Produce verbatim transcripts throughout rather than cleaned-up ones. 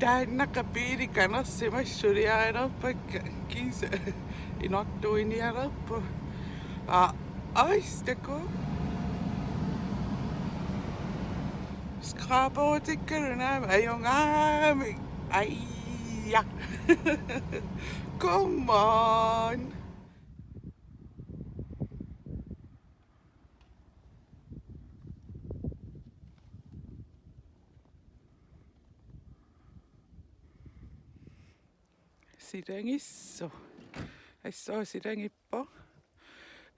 Taanna biili kanersimassuliarinerpakka kiisa inortuinialerpu. Aa, ais taku. Skraberutikkalu naamik ajunngaaramik. Aija. Come on. Silagissoq. Assut silagippoq.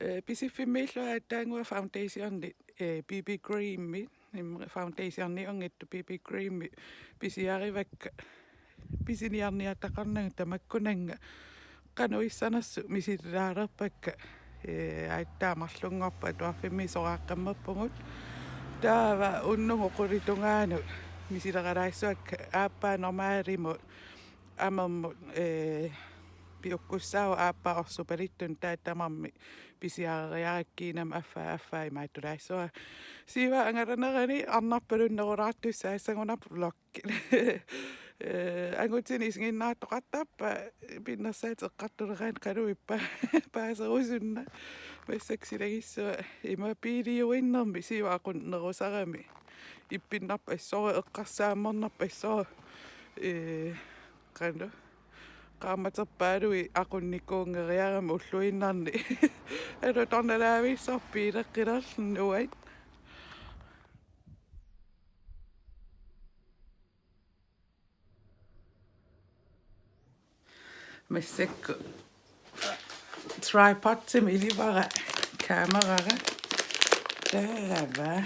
Ee, Pisiffimmiillu aatsaannguaq foundationi, ee, B B creami, im, foundationiunngitsoq B B creami pisiarivakka. Pisiniarniartaqarnanga tamakkunannga qanoq issanersoq misililaalerpakka, ee, aatsaat marlunngorpat atuarfimmi soraaqqammerpugut. Taava unnugu qulit tungaanut misileralaassuakka aappaa normalimut amermut, ee, piukkussaavoq aappaa orsupalittunut, taava tamarmik pisiareriarakku kiinami affaa affaa imaattulaassavara. Siva angalanerani arnarpalunnerulaartussaassaguna vlog. Ee, angutini isiginnaartoqartarpaa pinnersaatit eqqartuleraanni qanoq ippa paaserusunna. Massakkut silagissuaq ima biiliuinnermi siva aqunnerusarami. Ippinnarpoq assorujuk, eqqarsaammernerpoq assorujuk. Ee, qanoq. Qaammaterpaaluit aqunnikuunngeriarami ulluinnarni. Alutornalaavissorpoq biileqqilerluni uani. Massakkut tripodimik ilivara kamerara. Taava.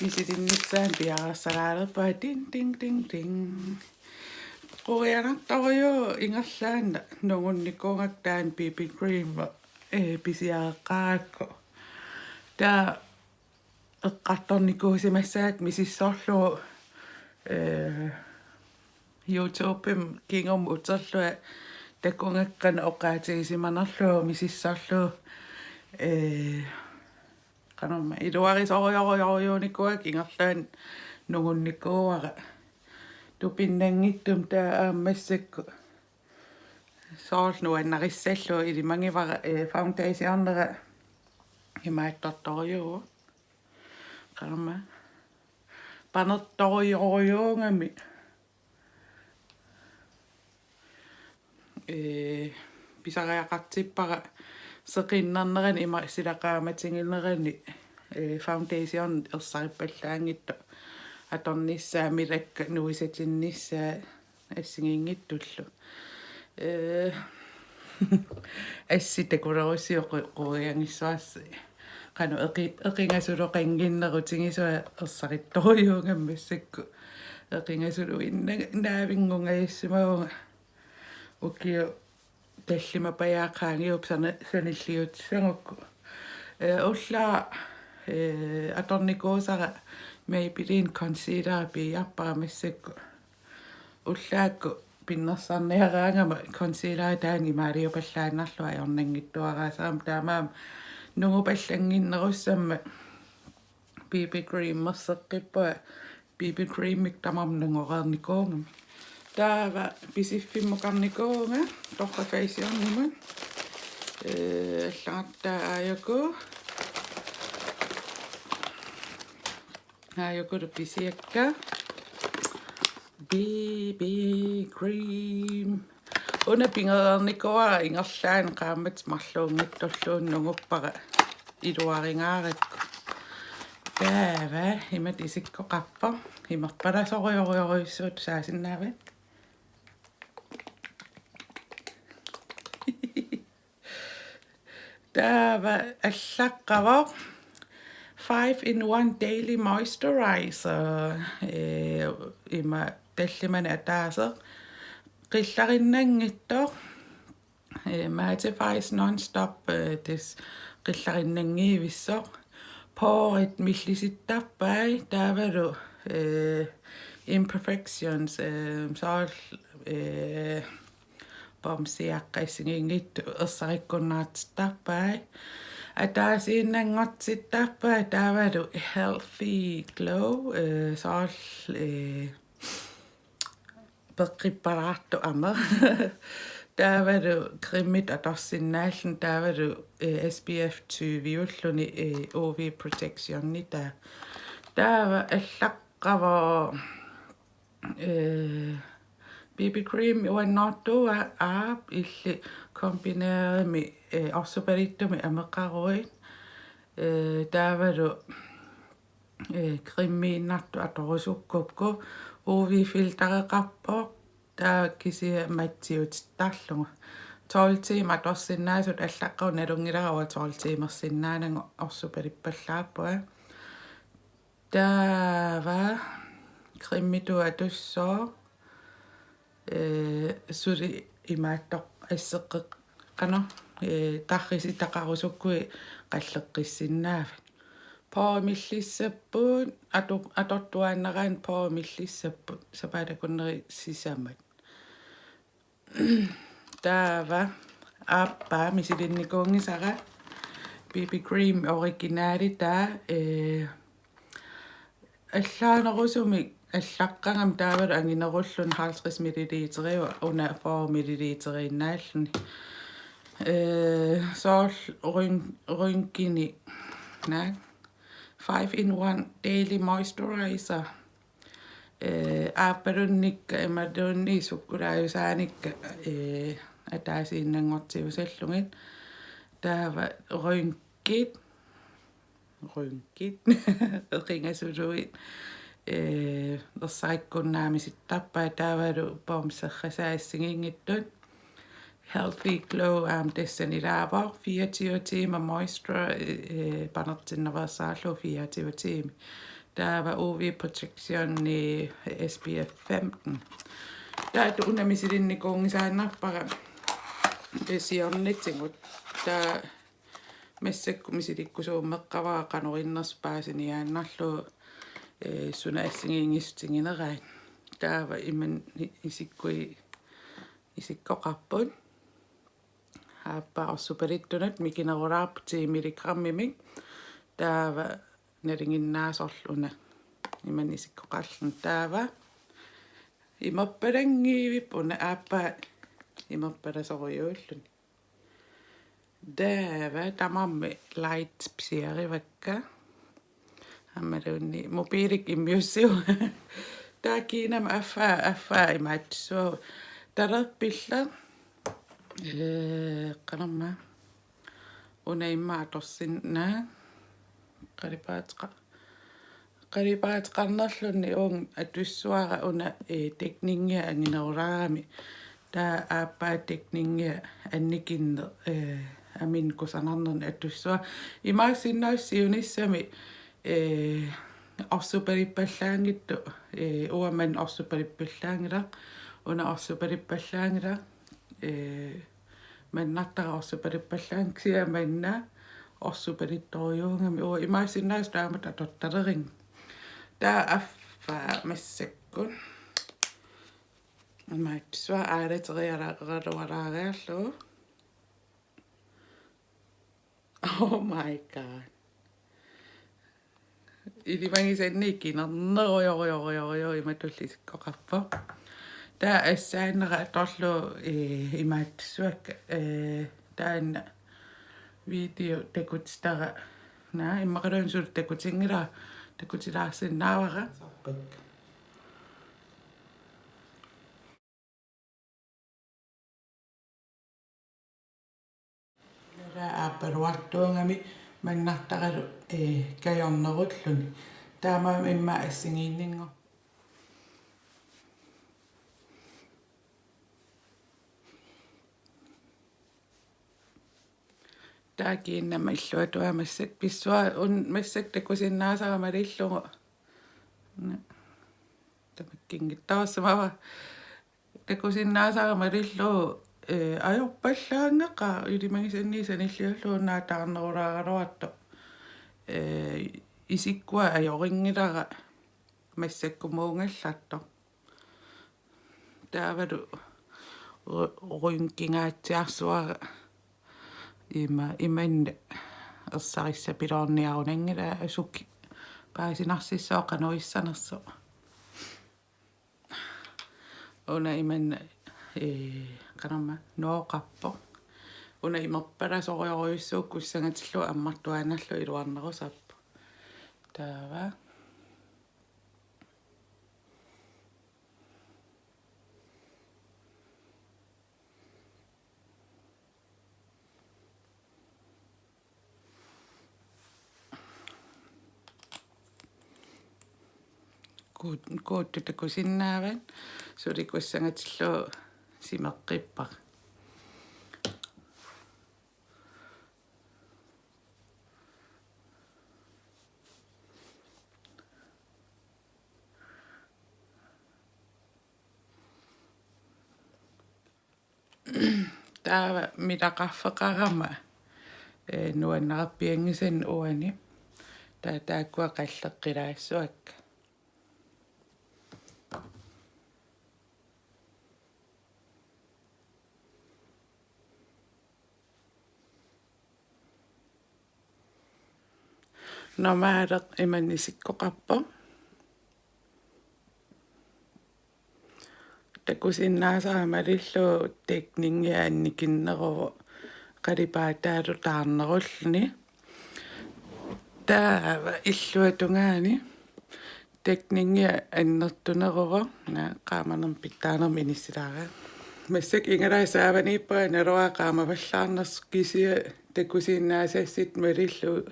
Isilinnissaanut piareersalaalerpara. Ding, ding, ding, ding. Quianartorujuuvoq ingerlaannaq nungunnikuugakku taanna B B cream, ee, pisiareqqaarakku. Taava eqqartornikuusimassagakku misissorlugu, ee, YouTubemi kingumut uterlunga takugakkit oqaatigisimanerlugu misissorlugu, ee, qanormaa iluarisorujorujorujussuunikuuakka ingerlaannaq nungunnikuuara. Tupinnanngitsumik taava aamma massakkut soorlu nuannarissallugu ilimagivara, ee, foundationera imaattortorujuuvoq. Qanormaa. Panertorujorujuugami. Ee, pisariaqartippara seqinnernerani ima sila qaamatiginerani, ee, foundation ersarippallaanngitsoq atornissaa, milakka nuisatinnissaa assigiinngitsullu. Ee, assi takulerussiuk qu-, quiagissuarsi. Qanoq eqi-, eqingasulu qannginnerutigisua ersarittorujuugami massakkut. Eqingasulu inna-, naavinngungajassimagunga. Ukiut tallimat pajaat qaangiupput sana-, sanilliutissagukku. Ee, ullaaq, ee, atornikuusara Maybelline concealer piiarpara massakkut. Ullaakkut pinnersarniaraangama concealeri taanna imaaliupallaannarlugu ajornanngitsuaraasarami, taamaammat nungupallannginnerussammat B B creamerseqqippunga, B B creamik tamarmik nungoreernikuugami. Taava Pisiffimukarnikuuvunga Torrafacienimut. Ee, allagartaa aajuku. Aajukulu pisiakka. B B cream. Una pigereernikuuara ingerlaannaq qaammatit marluunngitsorluunniit nunguppara iluaringaarakku. Taava imatut isikkoqarpoq. Imerpalasorujorujorujussuuvoq, tusaasinnaavat? Taava allaqqavoq Five in One Daily Moisturizer. Ee, ima tallimanik ataaseq. Qillarinnanngitsoq. Ee, mattifies non-stop, ee, tassa qillarinnanngivissoq. Porit millisittarpai taavalu, ee, imperfections, ee, soorlu, ee, bumsiaqqat assigiinngitsut ersarikkunnaartittarpai. Ataasiinnanngortittarpai taavalu healthy glow, ee, soorlu, ee, peqqippalaartoq ameq. Taavalu cremitut atorsinnaalluni, taavalu, eh, S P F tyve-ulluni, eh, U V protectioni taava. Taava allaqqavoq, eh, B B cream uannoortua aap illit kombineerimi, eh, orsupalittumik ameqaruit. Eh, taavalu, eh, cremeqartut atorusukkukku U V-filtereqarpoq. Taava kisianni matsiutittarlugu. Tolv timer atorsinnaasut allaqqavoq, nalunngilara uanga tolv timersinnaanagu orsupalippallaarpunga. Taava cremitut atussooq, eh, suli imaattoq asseqqeqqano, eh, tarrisitaqarusukkuit qalleqqissinnaavat. Poremillissapput, atu-, atortuaannaraanni poremillissapput, sapaatip akunneri sisamat. Taava aappaa misilinnikuunngisara B B cream originali taava, eh, allaanerusumik allaqqagami taavalu anginerulluni halvtreds milliliteriuvoq, una fyrre milliliteriinnaalluni. Eh, soorlu ryn-, rynkini, naak, five in one daily moisturizer. Eh, aappalunnikka imaluunniit sukkulaajusaannikka, eh, ataasiinnanngortiusallugit. Taava rynkit, rynkit, eqingasuluit, eh, ersarikkunnaarmisittarpaat, taavalu bumserrasaat assigiinngitsut. Healthy Glow aamma tassani ilaavoq, fireogtyve timer moisture, eh, panertinnaveersaarlugu fireogtyve timer. Taava U V protectioni S P F femten. Taava una misilinnikuunngisaannarpara, eh, siornatigut. Taava massakkut misilikkusuummeqqavara qanoq innersoq paasiniaannarlugu, eh, suna assigiinngissutigineraat. Taava imannak isikkuit isikkoqarput. Aappaa orsupalittunut mikinerulaarpoq ti milligrammimik. Taava nalinginnaasorlu una imannak isikkoqarluni. Taava imerpalanngivipput una, aappaa imerpalasorujuulluni. Taava tamarmik light pisiarivakka. Aammaluunniit mobiilikkut immiussivoq. Taava kiinama affaa, affaa imaattussuuvoq. Talerpilleq. Eh, qanormaa. Una immaqa atorsinnaa. Qalipaateqa-, qalipaateqarnerluni uunga atussavara una, eh, dækningia anginerulaarami. Taava aappaa dækningia annikinneq, eh, aminnut kusanarnernik atussavara. Imaassinnaavoq siunissami, eh, orsupalippallaanngitsoq, eh, uanga manna orsupalippallaanngilaq, una orsupalippallaanngilaq, eh, mannartara orsupalippallaanngilaq, kisianni manna orsupalittorujuugami, uanga imaassinnaavoq taamatut atortaleriga. Taava affaa massakkut. Imaattussuaq aalateriaraluaraariarlugu. Oh my God. Ilimagisannik ikinernerujorujorujorujoru imatullu isikkoqarpoq. Taava assaannera atorlugu, eh, imaattussuakka, eh, taanna video takutitara. Naa, immaqaluunniit suli takutinngilara, takutilaarsinnaavara. Ila aappaluartuugami mannartaralu, eh, kajornerulluni. Taamaammat immaqa assigiinngitsoq. Taava kiinnama illuatungaa massakkut pissavara, un-, massakkut takusinnaasara malillugu. Tamakkiinngitsoorsimavara. Takusinnaasara malillugu, eh, ajorpallaanngeqaaq, ilimagisannik sanilliullugu naataarnerulaaraluartoq. Eh, isikkua ajorinngilara massakkumuugallartoq. Taavalu ru-, runkingaatsiarsuara ima, imanna ersarissapiloorniarunanngilaa, sukkut paasinarsissooq qanoq issanersoq. Una imanna, ee, qanormaa, nooqarpoq. Una imerpalasorujussuuvoq, kussangatillugu ammartuaannarlugu iluarnerusarpoq. Taava. Kuut-, kuuttut takusinnaavat, suli kussangatillugu simeqqippara. Taava milaqarfeqarama, ee, nuannerpianngisannik uani. Taava taakkua qalleqqilaassuakka. Normaleq imannak isikkoqarpoq. Takusinnaasara malillugu dækningia annikinneruvoq qalipaataalu taarnerulluni. Taava illuatungaani dækningia annertuneruvoq, naa, qaamanermik pitsaanermik inissilaara. Massakkut igalaat saavaniippara naluara qaamavallaarnersoq, kisianni takusinnaasassitut malillugu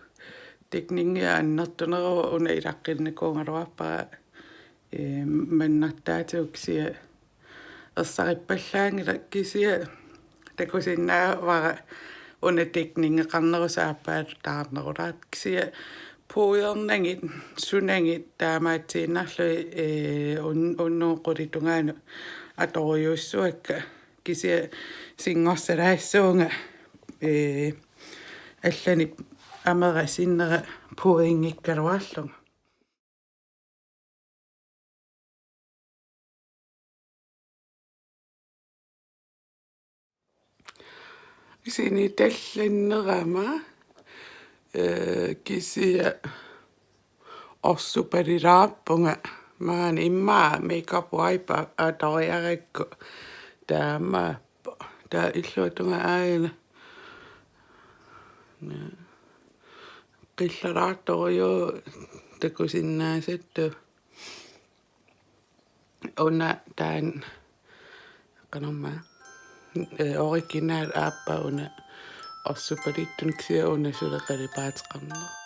dækningia annertuneruvoq, una ilaqqinnikuugaluarpara, ee, mannartaatigut, kisianni ersarippallaanngilaq, kisianni takusinnaavara una dækningeqarnerusoq aappaalu taarnerulaartoq, kisianni puddernagit, sunagit taamaatsiinnarlugit, ee, un-, unnugu qulit tungaanut atorujussuakka, kisianni singorsalaassuunga, ee, allanik amera sinnera puddinngikkaluarlugu. Sinitallannerama, ee, kisianni orsupalilaarpunga, maani immaqa makeup wipe atoriarakku. Taama, taava illuatungaa aajuna. Qillalaartorujuk takusinnaasattut. Una taanna qanormaa, ee, original aappaa una orsupalittunut, kisianni una suli qalipaateqarneq.